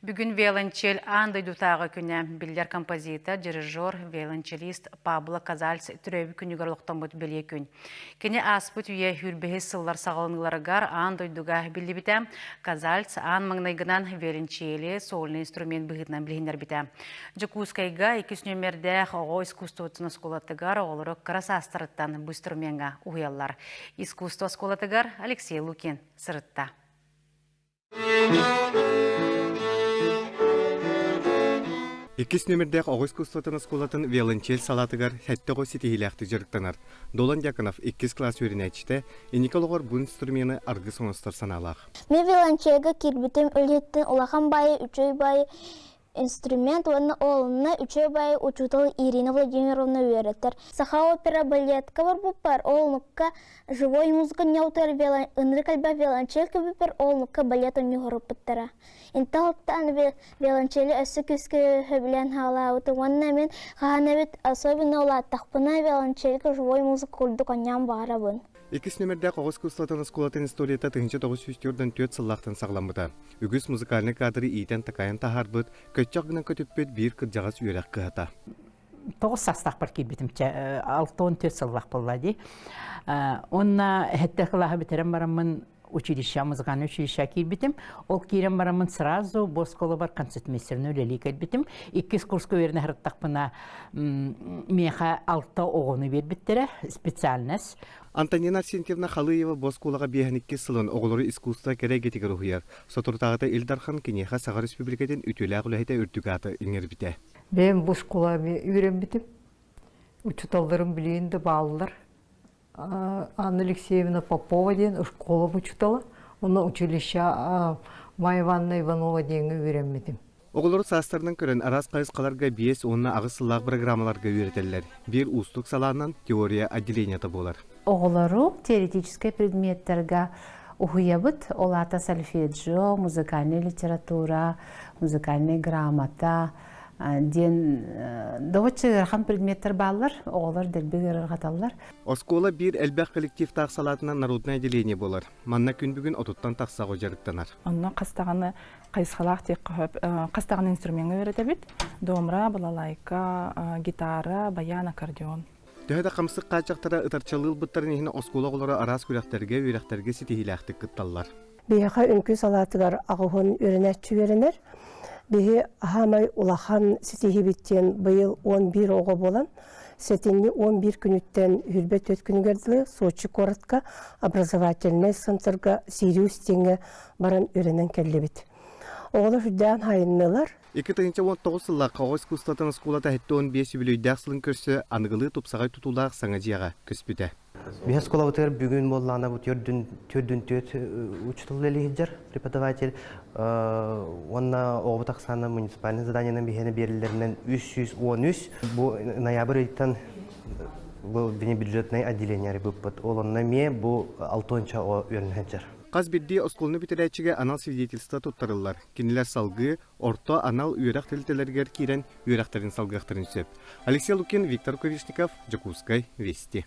Бүгүн виолончель аан дойдутааҕы күнэ биллэр композитор, дирижер, виолончелист Пабло Казальц төрөөбүт күнүгэр олохтоммут бэлиэ күн. Кини ааспыт үйэ сүүрбэһис сыллар саҕаланыыларыгар аан дойдуга биллибитэ. Казальц аан маҥнайгынан виолончели сольный инструмент быһыытынан билиһиннэрбитэ. Дьокуускайга иккис нүөмэрдээх оҕо искусствотын оскуолатыгар оҕолору кыра саастарыттан бу инструмеҥҥа уһуйаллар. Искусство оскуолатыгар Алексей Лукин сырытта. Иккис нүөмэрдээх оҕо искусствотын оскуолатын виолончель салаатыгар сэттэ оҕо ситиһиилээхтик дьарыктанар. Долан Дьяконов иккис кылаас үөрэнээччитэ, инники олоҕор бу инструмены аргыс оҥостор санаалаах. Мин виолончельга киирбитим үлэһиттэн улахан баайы үчүгэй баайы инструмент уонна оолунна үчүгэй баайы учуутал Ирина Владимировна үөрэтэр. Саха опера балетка барбыппар, оолунукка живой музыка ньаутар ынырык элбэх виолончель көбүппэр оолунукка балет оонньууһарыппыттара. Интэ аны виолончели өссө күүскэ сөбүлээн хаалаабытым уонна мин хаһан эбит особенно улааттахпына виолончельга живой музыка курдук оонньоон баҕарабын. Иккис нүөмэрдээх оҕо искусствотын оскуолатын историята 1944 сыллаахтан саҕаламмыта. Үгүс музыкальнай кадры иитэн-такайан таһаарбыт, көччөх гынан көтүппүт биир кырдьаҕас үөрэх кыһата. Тоҕус саастаахпар киирбитим чэ 64 сыллаах буолла дии. Уонна сэттэ кылааһы бүтэрэн бараммын училище, музыкальное училище киирбитим. Ол киирэн бараммын сразу бу оскуолабар концертмейстеринэн үлэлии кэлбитим. Иккис курска үөрэнэ сырыттахпына миэхэ алта оҕону биэрбиттэрэ, специальность. Антонина Арсентьевна Халыева бу оскуолаҕа биэһэн иккис сылын оҕолору искусство кэрэ эйгэтигэр уһуйар. Соторутааҕыта Ил Дархан киниэхэ Саха Республикатын үтүөлээх үлэһитэ үрдүк ааты иҥэрбитэ. Бэйэм бу оскуоланы үөрэммитим. Учууталларым билигин да бааллар. Анна Алексеевна Попова диэн школа учуутала, онно училище Майя Ивановна Иванова диэҥҥэ үөрэммитим. Оҕолору саастарынан көрөн араас хайысхаларга биэс уонна аҕыс сыллаах программаларга үөрэтэллэр. Биир уустук салаанан теория отделениета буолар. Оҕолору теоретическай предметтэргэ уһуйабыт. Ол аата сольфеджио, музыкальная литература, музыкальная грамота диэн добоччу ыарахан предметтэр бааллар. Оҕолор дэлби ыарырҕаталлар. Оскуола биир элбэх коллективтаах салаатынан народное отделение буолар. Манна күн бүгүн отуттан тахса оҕо дьарыктанар. Онно хас даҕаны хайысхалаах диэххэ сөп. Хас даҕаны инструмеҥҥа үөрэтэбит. Домра, балалайка, гитара, баян, аккордеон. Төһө да хамсык хааччахтара ытарчалыы ылбыттарын иһин оскуола оҕолоро араас күрэхтэргэ, үөрэхтэргэ ситиһиилээхтик кытталлар. Биһиэхэ үҥкүү салаатыгар аҕыһын үөрэнээччи үөрэнэр. Биһи аһаамай улахан ситиһиибит диэн быйыл 11 оҕо буолан, сэтинньи 11 күнүттэн 24 күнүгэр дылы Сочи куоратка образовательнай центрга Сириус диэҥҥэ баран үөрэнэн кэллибит. Оҕолор үрдээн хайыннылар. 2019 сыллаахха оҕо искусствотын оскуолата 75 үбүлүөйдээх сылын көрсө аныгылыы тупсаҕай тутуулаах саҥа дьиэҕэ көспүтэ. Биһи оскуолабытыгар бүгүн буоллаҕына бу төрдүн төрдүн түөрт учуутал үлэлии сылдьар преподаватель уонна оҕобут ахсаана муниципальный заданиенан биһиэнэ биэриллэринэн 313 бу ноябрь ыйтан бу бюджетное отделение арыйбыппыт ол онно эмиэ бу алтонча оҕо үөрэнэ сылдьар. Хас биирдии оскуоланы бүтэрээччигэ анал свидетельство туттарыллар. Кинилэр салгыы орто анал үөрэх тэрилтэлэригэр киирэн үөрэхтэрин салгыахтарын сөп. Алексей Лукин, Виктор Ковишников, Дьокуускай, Вести.